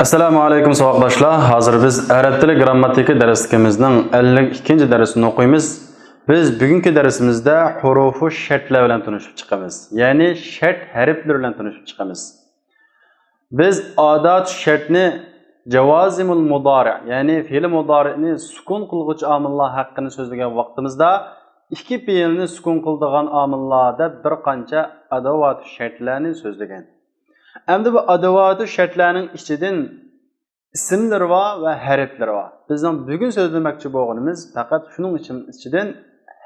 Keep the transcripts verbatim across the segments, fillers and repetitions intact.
ئەسسالامۇ ئەلەيكۇم، ساۋاقداشلار. ھازىر بىز ئەرەب تىلى گرامماتىكا دەرسلىكىمىزنىڭ ئەللىك ئىككىنچى دەرسىنى ئوقۇيمىز. بىز بۈگۈنكى دەرسىمىزدە ھۇرۇفۇ شەرتلەر بىلەن تونۇشۇپ چىقىمىز. يەنى شەرت ھەرپلىرى بىلەن تونۇشۇپ چىقىمىز. بىز ئادات شەرتنى جاۋازىمۇل مۇدارىئ، يەنى فېئىل مۇدارىئنى سۈكۈن قىلغۇچى ئامىللار ھەققىنى سۆزلىگەن ۋاقتىمىزدا، ئىككى پېئىلنى سۈكۈن قىلىدىغان ئامىللار دەپ بىر قانچە ئاداۋاتۇ شەرتلەرنى سۆزلىگەن. ئەمدى بۇ ئاداۋاتۇ شەرتلەرنىڭ ئىچىدىن ئىسىملىرى بار ۋە ھەرپلىرى بار. بىزنىڭ بۈگۈن سۆزلىمەكچى بولغىنىمىز پەقەت شۇنىڭ ئىچىدىن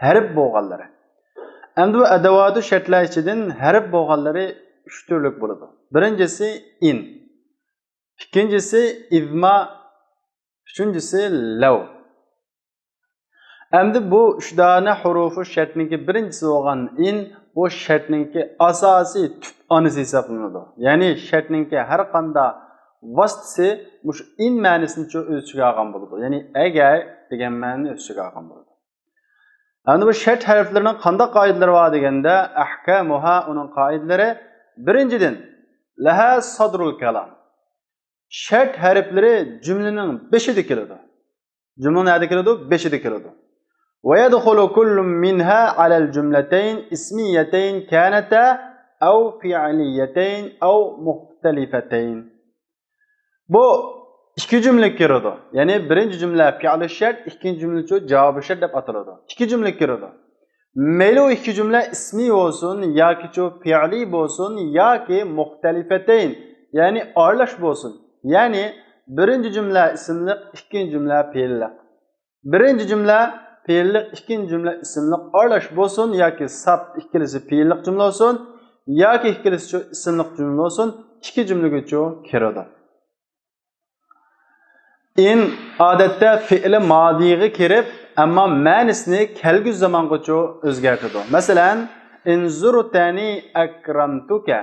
ھەرپ بولغانلىرى. ئەمدى بۇ ئاداۋاتۇ شەرتلەر ئىچىدىن ھەرپ بولغانلىرى ئۈچ تۈرلۈك بولىدۇ. بىرىنچىسى ئىن، ئىككىنچىسى ئىزما، ئۈچىنچىسى لەۋ. ئەمدى بۇ ئۈچ دانە ھۇرۇفۇ شەرتنىڭكى بىرىنچىسى بولغان ئىن، بۇ شەرتنىڭكى ئاساسىي تۈپ ئانىسى ھېسابلىنىدۇ. يەنى شەرتنىڭكى ھەر قانداق ۋاسىتىسى مۇشۇ ئىن مەنىسىنى ئۆز ئىچىگە ئالغان بولىدۇ. يەنى ئەگەر دېگەن مەنىنى ئۆز ئىچىگە ئالغان بولىدۇ. ئەمدى بۇ شەرت ھەرپلىرىنىڭ قانداق قائىدىلىرى بار دېگەندە، ئەھكامۇھا، ئۇنىڭ قائىدىلىرى، بىرىنچىدىن، لەھا سادرۇل كالام. شەرت ھەرپلىرى جۈملىنىڭ بېشىدا كېلىدۇ. جۈملە نەدە كېلىدۇ؟ بېشىدا كېلىدۇ. ويدخل كل منها على الجملتين اسميتين كانتا أو فعليتين أو مختلفتين. بۇ ئىككى جۈملىگە كىرىدۇ. يەنى بىرىنچى جۈملە پېئىلۇ شەرت، ئىككىنچى جۈملىچۇ جاۋابى شەرت دەپ ئاتىلىدۇ. ئىككى جۈملىگە كىرىدۇ. مەيلى ئۇ ئىككى جۈملە ئىسمىي بولسۇن ياكىچۇ پېئىلىي بولسۇن ياكى مۇختەلىفەتەين، يەنى ئارىلاش بولسۇن. يەنى بىرىنچى جۈملە ئىسىملىق، ئىككىنچى جۈملە پېئىللىق. بىرىنچى جۈملە پېئىللىق، ئىككىنچى جۈملە ئىسىملىق ئارىلاش بولسۇن ياكى ساپ ئىككىلىسى پېئىللىق جۈملە بولسۇن ياكى ئىككىلىسىچۇ ئىسىملىق جۈملە بولسۇن، ئىككى جۈملىگىچۇ كىرىدۇ. ئىن ئادەتتە فېئىلى مادىيغا كىرىپ، ئەمما مەنىسىنى كەلگۈسى زامانغىچۇ ئۆزگەرتىدۇ. مەسىلەن، ئىن زۇرتەنى ئەكرەمتۇكە.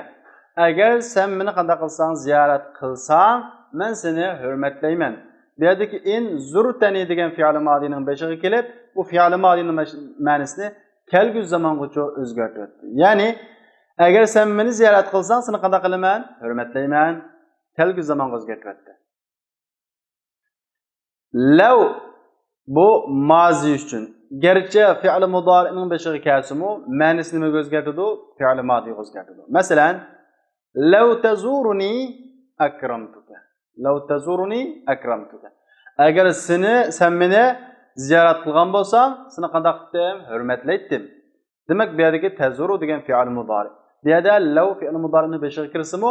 ئەگەر سەن مېنى قانداق قىلساڭ، زىيارەت قىلساڭ، مەن سېنى ھۆرمەتلەيمەن. بۇ يەردىكى ئىن زۇرتەنى دېگەن فېئىلى مادىينىڭ بېشىغا كېلىپ، بۇ فېئىلى مادىينىڭ مەش-، مەنىسىنى كەلگۈسى زامانغىچۇ ئۆزگەرتىۋەتتى. يەنى، ئەگەر سەن مېنى زىيارەت قىلساڭ، سېنى قانداق قىلىمەن؟ ھۆرمەتلەيمەن. كەلگۈسى زامانغا ئۆزگەرتىۋەتتى. لەۋ بۇ مازى ئۈچۈن. گەرچە فېئىلى مۇدارىئنىڭ بېشىغا كەلسىمۇ، مەنىسى نېمىگە ئۆزگەرتىدۇ؟ فېئىلى مادىيغا ئۆزگەرتىدۇ. مەسىلەن، لەۋ تەزۇرۇنى ئەكرەمتۇكە. لەۋ تەزۇرۇنى ئەكرەمتۇكە. ئەگەر سېنى، سەن مېنى زىيارەت قىلغان بولساڭ، سېنى قانداق قىلتىم؟ ھۆرمەتلەيتتىم. دېمەك، بۇ يەردىكى تەزۇرۇ دېگەن فېئىلى مۇدارى. بۇ يەردە لەۋ فېئىلى مۇدارىنىڭ بېشىغا كىرسىمۇ،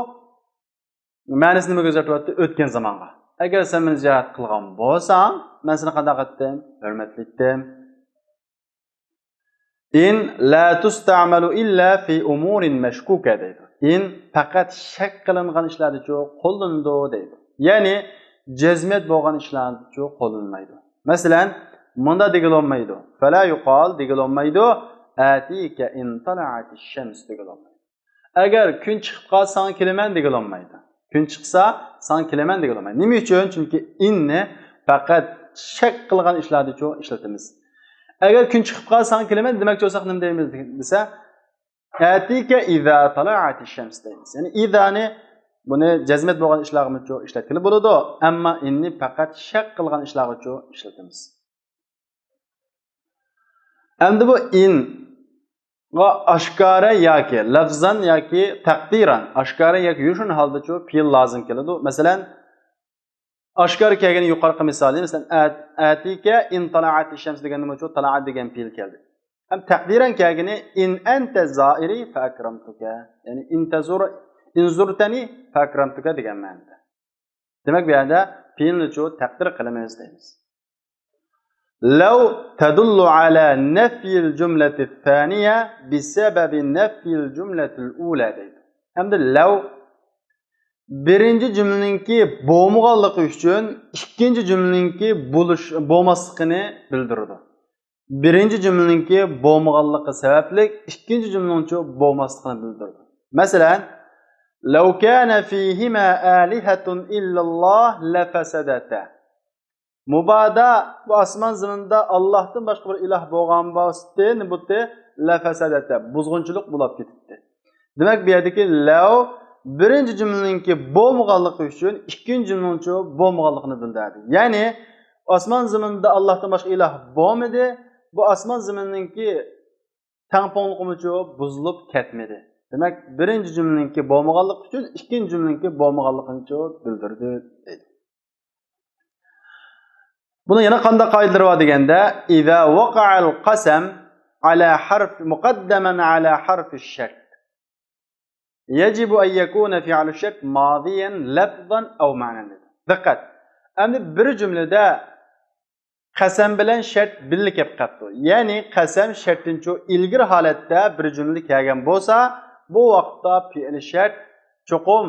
مەنىسى نېمىگە ئۆزگەرتىۋەتتى؟ ئۆتكەن زامانغا. ئەگەر سەن مېنى زىيارەت قىلغان بولساڭ، مەن سېنى قانداق قىلتىم؟ ھۆرمەتلەيتتىم. ئىن لا تۇستەئمەلۇ ئىللا فى ئۇمۇرىن مەشكۇكە دەيدۇ. ئىن پەقەت شەك قىلىنغان ئىشلاردىچۇ قوللىنىدۇ دەيدۇ. يەنى جەزمىيەت بولغان ئىشلاردىچۇ قوللىنىلمايدۇ. مەسىلەن، مۇنداق دېگىلى بولمايدۇ. فەلا يۇقال دېگىلى بولمايدۇ. ئەتىكە ئىن تەلەئەتىش شەمس دېگىلى بولمايدۇ. ئەگەر كۈن چىقىپ قالسا ساڭا كېلىمەن دېگىلى بولمايدۇ. كۈن چىقسا ساڭا كېلىمەن دېگىلى بولمايدۇ. نېمە ئۈچۈن؟ چۈنكى ئىننى پەقەت شەك قىلغان ئىشلاردىچۇ ئىشلىتىمىز. ئەگەر كۈن چىقىپ قالسا ساڭا كېلىمەن دېمەكچى بولساق نېمە دەيمىز دېسە، ئەتىكە ئىزا تەلەئەتىش شەمس دەيمىز. يەنى ئىزانى بۇنى جەزمىيەت بولغان ئىشلارغىمۇچۇ ئىشلەتكىلى بولىدۇ، ئەمما ئىننى پەقەت شەك قىلغان ئىشلارغىچۇ ئىشلىتىمىز. ئەمدى بۇ ئىنغا ئاشكارا ياكى لەفزەن ياكى تەقدىرەن، ئاشكارا ياكى يوشۇرۇن ھالدىچۇ پېئىل لازىم كېلىدۇ. مەسىلەن، ئاشكارا كەلگىنى يۇقىرىقى مىسالى، مەسىلەن، ئەت-، ئەتىكە ئىن تەلەئەتىش شەمس دېگەندىمۇچۇ تەلەئەت دېگەن پېئىل كەلدى. ھەم تەقدىرەن كەلگىنى ئىن ئەنتە زائىرى فەئەكرەمتۇكە. يەنى ئىن تەزۇر-، ئىن زۇرتەنى فەئەكرەمتۇكە دېگەن مەنىدە. دېمەك، بۇ يەردە پېئىلنىچۇ تەقدىر قىلىمىز دەيمىز. لەۋ تەدۇللۇ ئەلا نەفيىل جۈملەتىس سانىيە بىسەبەبى نەفيىل جۈملەتىل ئۇلە دەيدۇ. ئەمدى لەۋ بىرىنچى جۈملىنىڭكى بولمىغانلىقى ئۈچۈن ئىككىنچى جۈملىنىڭكى بولۇش، بولماسلىقىنى بىلدۈرىدۇ. بىرىنچى جۈملىنىڭكى بولمىغانلىقى سەۋەبلىك ئىككىنچى جۈملىنىڭچۇ بولماسلىقىنى بىلدۈرىدۇ. مەسىلەن، لەۋ كانە فىھىما ئالىھەتۇن ئىللاللاھ لەفەسەدەتا. مۇبادا بۇ ئاسمان زېمىندا ئاللاھتىن باشقا بىر ئىلاھ بولغان بولسىدى، نېمە بولاتتى؟ لەفەسەدەتە، بۇزغۇنچىلىق بولاپ كېتەتتى. دېمەك، بۇ يەردىكى لەۋ بىرىنچى جۈملىنىڭكى بولمىغانلىقى ئۈچۈن ئىككىنچى جۈملىنىڭچۇ بولمىغانلىقىنى بىلدۈردى. يەنى ئاسمان زېمىندا ئاللاھتىن باشقا ئىلاھ بولمىدى. بۇ ئاسمان زېمىننىڭكى تەڭپۇڭلۇقىمۇچۇ بۇزۇلۇپ كەتمىدى. دېمەك، بىرىنچى جۈملىنىڭكى بولمىغانلىقى ئۈچۈن ئىككىنچى جۈملىنىڭكى بولمىغانلىقىنىچۇ بىلدۈردى دەيدۇ. بۇنىڭ يەنە قانداق قائىدىلىرى بار دېگەندە، إذا وقع القسم على حرف مقدما على حرف الشرط يجب أن يكون فعل الشرط ماضيا لفظا أو معنى دېدى. دىققەت! ئەمدى بىر جۈملىدە قەسەم بىلەن شەرت بىللە كەپ قاپتۇ. يەنى قەسەم شەرتتىنچۇ ئىلگىرى ھالەتتە بىر جۈملىدە كەلگەن بولسا، بۇ ۋاقىتتا پېئىل شەرت چوقۇم،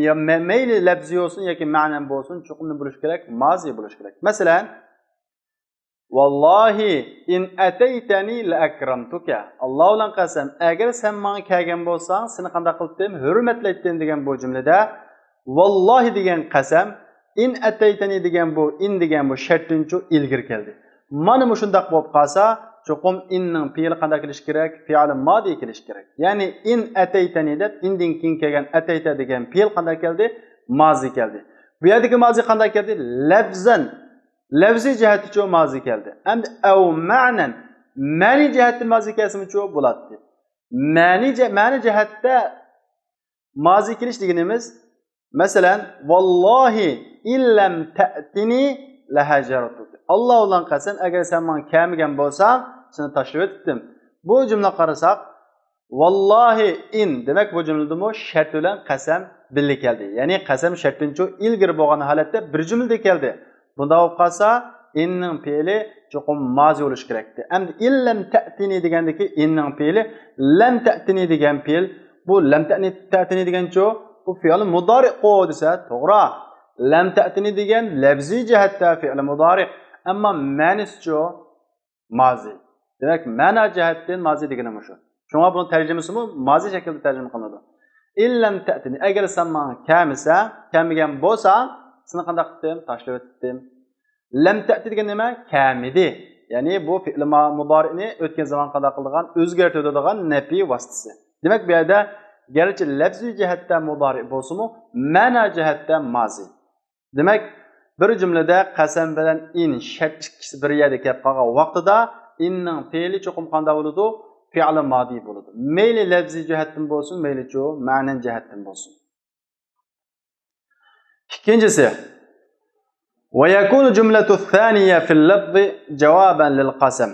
يا مە-، مەيلى لەپزىي بولسۇن ياكى مەنەن بولسۇن، چوقۇم نېمە بولۇشى كېرەك؟ مازى بولۇشى كېرەك. مەسىلەن، والله إن أتيتني لأكرمتك. ئاللا بىلەن قەسەم، ئەگەر سەن ماڭا كەلگەن بولساڭ، سېنى قانداق قىلتىم؟ ھۆرمەتلەيتتىم دېگەن بۇ جۈملىدە ۋاللاھى دېگەن قەسەم، إن أتيتني دېگەن بۇ، إن دېگەن بۇ شەرتتىنچۇ ئىلگىرى كەلدى. مانا مۇشۇنداق بولۇپ قالسا، چوقۇم إننىڭ پېئىلى قانداق كېلىشى كېرەك؟ پېئىلى مادى كېلىشى كېرەك. يەنى إن أتيتني دەپ، إندىن كېيىن كەلگەن أتيت دېگەن پېئىل قانداق كەلدى؟ مازى كەلدى. بۇ يەردىكى مازى قانداق كەلدى؟ لەپزەن. لەپزىي جەھەتتىچۇ مازى كەلدى. ئەمدى أو معنى، مەنىي جەھەتتە مازى كەلسىمۇچۇ بولاتتى. مەنىي جە-، مەنىي جەھەتتە مازى كېلىش دېگىنىمىز، مەسىلەن، والله إن لم تأتني لهجرتك. ئاللا بىلەن قەسەم، ئەگەر سەن ماڭا كەلمىگەن بولساڭ، سېنى تاشلىۋېتەتتىم. بۇ جۈملىگە قارىساق، والله إن، دېمەك، بۇ جۈملىدىمۇ شەرت بىلەن قەسەم بىللە كەلدى. يەنى قەسەم شەرتتىنچۇ ئىلگىرى بولغان ھالەتتە بىر جۈملىدە كەلدى. بۇنداق بولۇپ قالسا، إننىڭ پېئىلى چوقۇم مازى بولۇشى كېرەكتى. ئەمدى إن لم تأتني دېگەندىكى إننىڭ پېئىلى لم تأتني دېگەن پېئىل. بۇ لم تأنى-، تأتني دېگەنچۇ؟ بۇ فېئىل مۇدارىئقۇ دېسە توغرا. لم تأتني دېگەن لەپزىي جەھەتتە فېئىل مۇدارىئ. ئەمما مەنىسىچۇ؟ مازى. دېمەك، مەنا جەھەتتىن مازى دېگىنى مۇشۇ. شۇڭا بۇنىڭ تەرجىمىسىمۇ مازى شەكلىدە تەرجىمە قىلىنىدۇ. إن لم تأتني، ئەگەر سەن ماڭا كەلمىسەڭ، كەلمىگەن بولساڭ، سېنى قانداق قىلتىم؟ تاشلىۋېتىپتىم. لم تأتي دېگەن نېمە؟ كەلمىدى. يەنى بۇ فېئىل ما-، مۇدارىئنى ئۆتكەن زامان قانداق قىلىدىغان؟ ئۆزگەرتىۋېتىدىغان نەپى ۋاسىتىسى. دېمەك، بۇ يەردە گەرچە لەپزىي جەھەتتە مۇدارىئ بولسىمۇ، مەنا جەھەتتە مازى. دېمەك، بىر جۈملىدە قەسەم بىلەن ئىن شەرت ئىككىسى بىر يەردە كەپ قالغان ۋاقتىدا ئىننىڭ پېئىلى چوقۇم قانداق بولىدۇ؟ پېئىلى مادى بولىدۇ. مەيلى لەپزىي جەھەتتىن بولسۇن، مەيلىچۇ مەنەن جەھەتتىن بولسۇن. ئىككىنچىسى، ويكون جملة الثانية في اللفظ جوابا للقسم.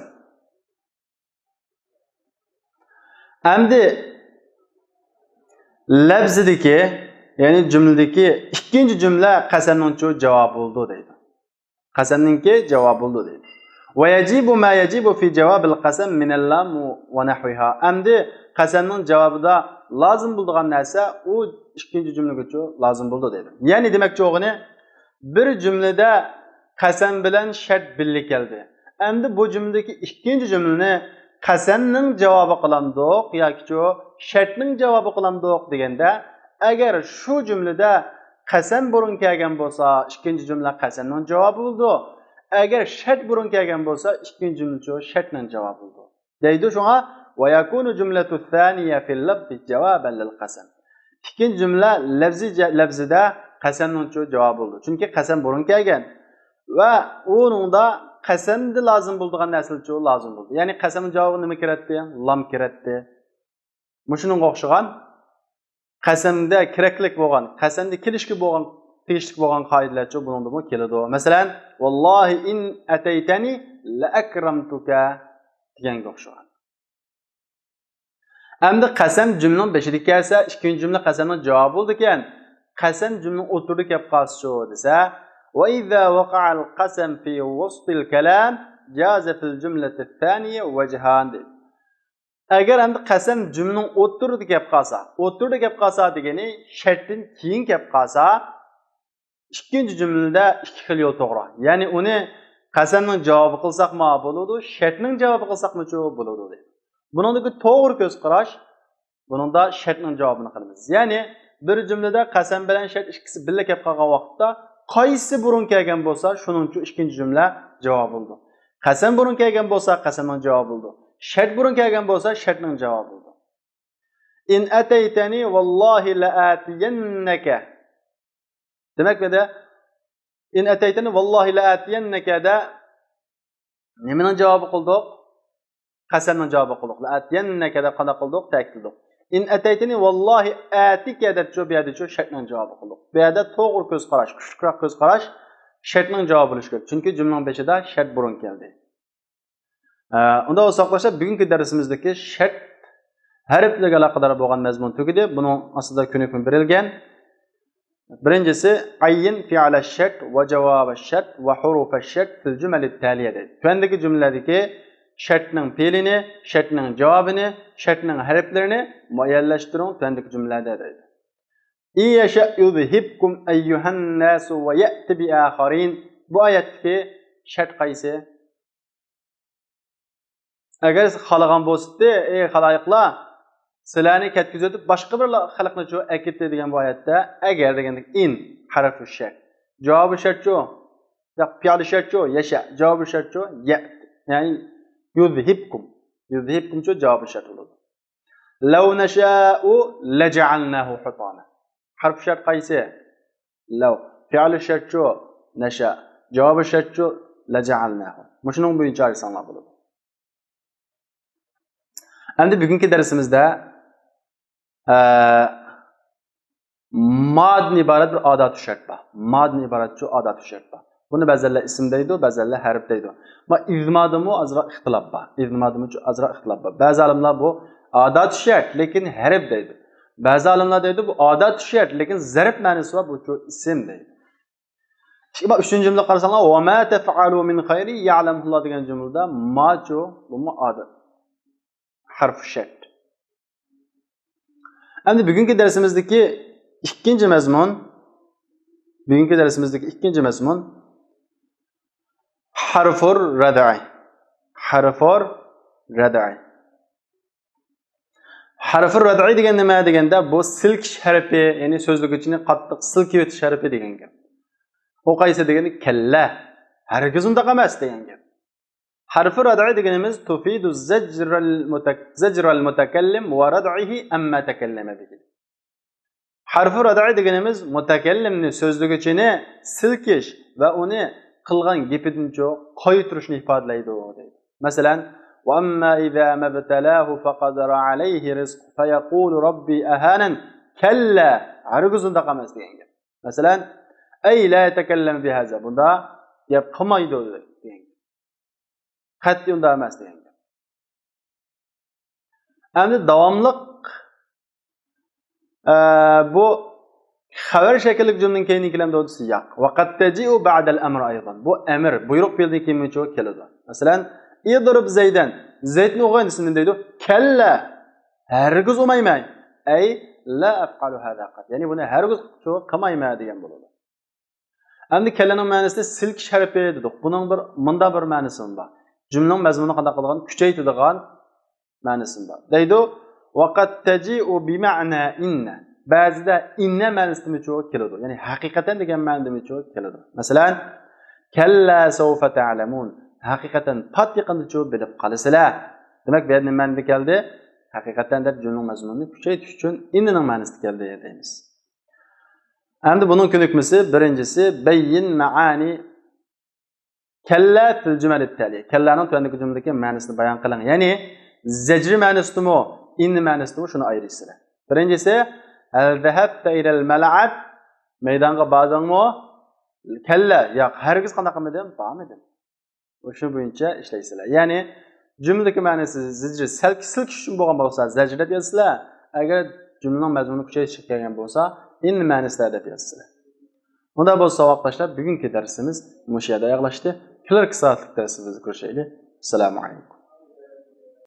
ئەمدى لەپزىدىكى، يەنى جۈملىدىكى ئىككىنچى جۈملە قەسەمنىڭچۇ جاۋابى بولىدۇ دەيدۇ. قەسەمنىڭكى جاۋابى بولىدۇ دەيدۇ. ويجب ما يجب في جواب القسم من اللام ونحوها. ئەمدى قەسەمنىڭ جاۋابىدا لازىم بولىدىغان نەرسە ئۇ ئىككىنچى جۈملىگىچۇ لازىم بولىدۇ دەيدۇ. يەنى دېمەكچى بولغىنى، بىر جۈملىدە قەسەم بىلەن شەرت بىللە كەلدى. ئەمدى بۇ جۈملىدىكى ئىككىنچى جۈملىنى قەسەمنىڭ جاۋابى قىلامدۇق ياكىچۇ شەرتنىڭ جاۋابى قىلامدۇق دېگەندە، ئەگەر شۇ جۈملىدە قەسەم بۇرۇن كەلگەن بولسا، ئىككىنچى جۈملە قەسەمنىڭ جاۋابى بولىدۇ. ئەگەر شەرت بۇرۇن كەلگەن بولسا، ئىككىنچى جۈملىچۇ شەرتنىڭ جاۋابى بولىدۇ. دەيدۇ، شۇڭا، ويكون جملة الثانية في اللفظ جوابا للقسم. ئىككىنچى جۈملە لەپزى جە-، لەپزىدە قەسەمنىڭچۇ جاۋابى بولىدۇ. چۈنكى قەسەم بۇرۇن كەلگەن. ۋە ئۇنىڭدا قەسەمدە لازىم بولىدىغان نەرسىلەرچۇ لازىم بولىدۇ. يەنى قەسەمنىڭ جاۋابىغا نېمە كىرەتتى؟ لام كىرەتتى. مۇشۇنىڭغا ئوخشىغان قەسەمدە كېرەكلىك بولغان، قەسەمدە كېلىشكە بولغان، تېگىشلىك بولغان قائىدىلەرچۇ بۇنىڭدىمۇ كېلىدۇ. مەسىلەن، والله إن أتيتني لأكرمتك دېگەنگە ئوخشىغان. ئەمدى قەسەم جۈملىنىڭ بېشىدا كەلسە، ئىككىنچى جۈملە قەسەمنىڭ جاۋابى بولىدىكەن. قەسەم جۈملىنىڭ ئوتتۇرىدا كەپ قالسىچۇ دېسە، وإذا وقع القسم في وسط الكلام جاز في الجملة الثانية وجهان دەيدۇ. ئەگەر ئەمدى قەسەم جۈملىنىڭ ئوتتۇرىدا كەپ قالسا، ئوتتۇرىدا كەپ قالسا دېگىنى شەرتتىن كېيىن كەپ قالسا، ئىككىنچى جۈملىدە ئىككى خىل يول توغرا. يەنى ئۇنى قەسەمنىڭ جاۋابى قىلساقمۇ بولىدۇ، شەرتنىڭ جاۋابى قىلساقمۇچۇ بولىدۇ دەيدۇ. بۇنىڭدىكى توغرا كۆز قاراش، بۇنىڭدا شەرتنىڭ جاۋابىنى قىلىمىز. يەنى بىر جۈملىدە قەسەم بىلەن شەرت ئىككىسى بىللە كەپ قالغان ۋاقىتتا قايسى بۇرۇن كەلگەن بولسا، شۇنىڭچۇ ئىككىنچى جۈملە جاۋابى بولىدۇ. قەسەم بۇرۇن كەلگەن بولسا، قەسەمنىڭ جاۋابى بولىدۇ. شەرت بۇرۇن كەلگەن بولسا، شەرتنىڭ جاۋابى بولىدۇ. «إن أتيتني والله لآتينك.» دېمەك، بۇ يەردە «إن أتيتني والله لآتينك» دە نېمىنىڭ جاۋابى قىلدۇق؟ قەسەمنىڭ جاۋابى قىلدۇق. «لآتينك» دە قانداق قىلدۇق؟ تەكىتلىدۇق. «إن أتيتني والله آتيك» دەپچۇ، بۇ يەردىچۇ شەرتنىڭ جاۋابى قىلدۇق. بۇ يەردە توغرا كۆز قاراش، كۈچلۈكرەك كۆز قاراش شەرتنىڭ جاۋابى بولۇشى كېرەك. چۈنكى جۈملىنىڭ بېشىدا شەرت بۇرۇن كەلدى. ئە، ئۇنداق بولسا، ئاقلاشلار، بۈگۈنكى دەرسىمىزدىكى شەرت ھەرپلىرىگە ئالاقىدار بولغان مەزمۇن تۈگىدى. بۇنىڭ ئاستىدا كۆنۈكمە بېرىلگەن. بىرىنچىسى، «عين فعل الشرط وجواب الشرط وحروف الشرط في الجمل التالية» دەيدۇ. تۆۋەندىكى جۈملىلەردىكى شەرتنىڭ پېئلىنى، شەرتنىڭ جاۋابىنى، شەرتنىڭ ھەرپلىرىنى مۇئەييەنلەشتۈرۈڭ تۆۋەندىكى جۈملىلەردە دەيدۇ. «إن يشأ يذهبكم أيها الناس ويأت بآخرين». بۇ ئايەتتىكى شەرت قايسى؟ ئەگەر خالىغان بولسىتى، ئەي خالايىقلار، سىلەرنى كەتكۈزۈۋېتىپ، باشقا بىر خەلقنىچۇ ئەكېتتى دېگەن بۇ ئايەتتە، ئەگەر دېگەندىكىن، «إن» ھەرفۇ شەرت. جاۋابى شەرتچۇ؟ ياق، پېئلى شەرتچۇ؟ «يشأ». جاۋابى شەرتچۇ؟ «يأت». يەنى «يذهبكم». «يذهبكم» چۇ جاۋابى شەرت بولىدۇ. «لو نشاء لجعلناه حطاما». ھەرپۇ شەرت قايسى؟ «لو». پېئلى شەرتچۇ؟ «نشاء». جاۋابى شەرتچۇ؟ «لجعلناه». مۇشۇنىڭ بويىچە ئايرىساڭلار بولىدۇ. ئەمدى بۈگۈنكى دەرسىمىزدە، ئە، مادىن ئىبارەت بىر ئاداتۇ شەرت بار. مادىن ئىبارەتچۇ ئاداتۇ شەرت بار. بۇنى بەزەنلەر ئىسىم دەيدۇ، بەزەنلەر ھەرپ دەيدۇ. ما ئىزمادىمۇ ئازراق ئىختىلاپ بار. ئىزمادىمۇچۇ ئازراق ئىختىلاپ بار. بەزى ئالىملار بۇ ئاداتۇ شەرت، لېكىن ھەرپ دەيدۇ. بەزى ئالىملار دەيدۇ، بۇ ئاداتۇ شەرت، لېكىن زەرپ مەنىسى بار، بۇچۇ ئىسىم دەيدۇ. ئۈچىنچى جۈملە قارىساڭلار، «وما تفعلوا من خير يعلمه الله» دېگەن جۈملىدە ماچۇ، بۇمۇ ئادەت. ھەرپۇ شەرت. ئەمدى بۈگۈنكى دەرسىمىزدىكى ئىككىنچى مەزمۇن، بۈگۈنكى دەرسىمىزدىكى ئىككىنچى مەزمۇن، ھەرپۇر رەدئى. ھەرپۇر رەدئى. ھەرپۇر رەدئى دېگەن نېمە دېگەندە، بۇ سىلكىش ھەرپى، يەنى سۆزلىگۈچىنى قاتتىق سىلكىۋېتىش ھەرپى دېگەن گەپ. ئۇ قايسى دېگەندە، كەللا، ھەرگىز ئۇنداق ئەمەس دېگەن گەپ. ھەرپۇر رەدئى دېگىنىمىز تۇفىدۇ زەجرەل مۇتەك-، زەجرەل مۇتەكەللىم ۋە رەدئىھى ئەمما تەكەللەمە بىھى. ھەرپۇر رەدئى دېگىنىمىز مۇتەكەللىمنى، سۆزلىگۈچىنى سىلكىش ۋە ئۇنى قىلغان گېپىدىنچۇ قايتۇرۇشنى ئىپادىلەيدۇ دەيدۇ. مەسىلەن، «وأما إذا ما ابتلاه فقدر عليه رزقه فيقول ربي أهانن». كەللا، ھەرگىز ئۇنداق ئەمەس دېگەن گەپ. مەسىلەن، «أي لا يتكلم بهذا»، بۇنداق گەپ قىلمايدۇ دېگەن گەپ. قەتئىي ئۇنداق ئەمەس دېگەن گەپ. ئەمدى داۋاملىق، ئە، بۇ خەۋەر شەكىللىك جۈملىنىڭ كەينىدىن كېلەمدۇ دېسە، ياق. «وقد تجيء بعد الأمر أيضا». بۇ ئەمر، بۇيرۇق پېئىلدىن كېيىنمۇچۇ كېلىدۇ. مەسىلەن، «اضرب زيدا»، زەيدنى ئۇرغىن دېسە نېمە دەيدۇ؟ «كلا»، ھەرگىز ئۇرمايمەن. «أي لا أفعل هذا قط»، يەنى بۇنى ھەرگىز قىلمايمەن دېگەن بولىدۇ. ئەمدى كەللەنىڭ مەنىسى سىلكىش ھەرپى دېدۇق. بۇنىڭ بىر، مۇنداق بىر مەنىسىمۇ بار. جۈملىنىڭ مەزمۇنىنى قانداق قىلىدىغان؟ كۈچەيتىدىغان مەنىسىمۇ بار. دەيدۇ، «وقد تجيء بمعنى إن». بەزىدە «إن» مەنىسىدىمۇچۇ كېلىدۇ. يەنى ھەقىقەتەن دېگەن مەنىدىمۇچۇ كېلىدۇ. مەسىلەن، «كلا سوف تعلمون». ھەقىقەتەن پات يېقىندىچۇ بىلىپ قالىسىلەر. دېمەك، بۇ يەردە نېمە مەنىدە كەلدى؟ ھەقىقەتەن دەپ جۈملىنىڭ مەزمۇنىنى كۈچەيتىش ئۈچۈن «إن»نىڭ مەنىسىدە كەلدى دەيمىز. ئەمدى بۇنىڭ كۆنۈكمىسى، بىرىنچىسى، بەييىن مەئانى كەللا فىل جۈمەلىت تەلىيە. كەللانىڭ تۆۋەندىكى جۈملىدىكى مەنىسىنى بايان قىلىڭ. يەنى زەجر مەنىسىدىمۇ، ئىن مەنىسىدىمۇ شۇنى ئايرىيسىلەر. بىرىنچىسى، ھەل زەھەبتە ئىلەل مەلئەب، مەيدانغا باردىڭمۇ؟ كەللا، ياق، ھەرگىز قانداق قىلمىدىم؟ بارمىدىم. شۇ بويىچە ئىشلەيسىلەر. يەنى جۈملىدىكى مەنىسى زەجر سەل سىلكىش ئۈچۈن بولغان بولسا زەجر دەپ يازىسىلەر. ئەگەر جۈملىنىڭ مەزمۇنى كۈچەيتىشكە كەلگەن بولسا ئىن مەنىسىدە دەپ يازىسىلەر. ئۇنداق بولسا ساۋاقداشلار، بۈگۈنكى دەرسىمىز مۇشۇ يەردە ئاياغلاشتى. كېلەركى سائەتلىك دەرسىمىزدە كۆرۈشەيلى. ئەسسالامۇ ئەلەيكۇم.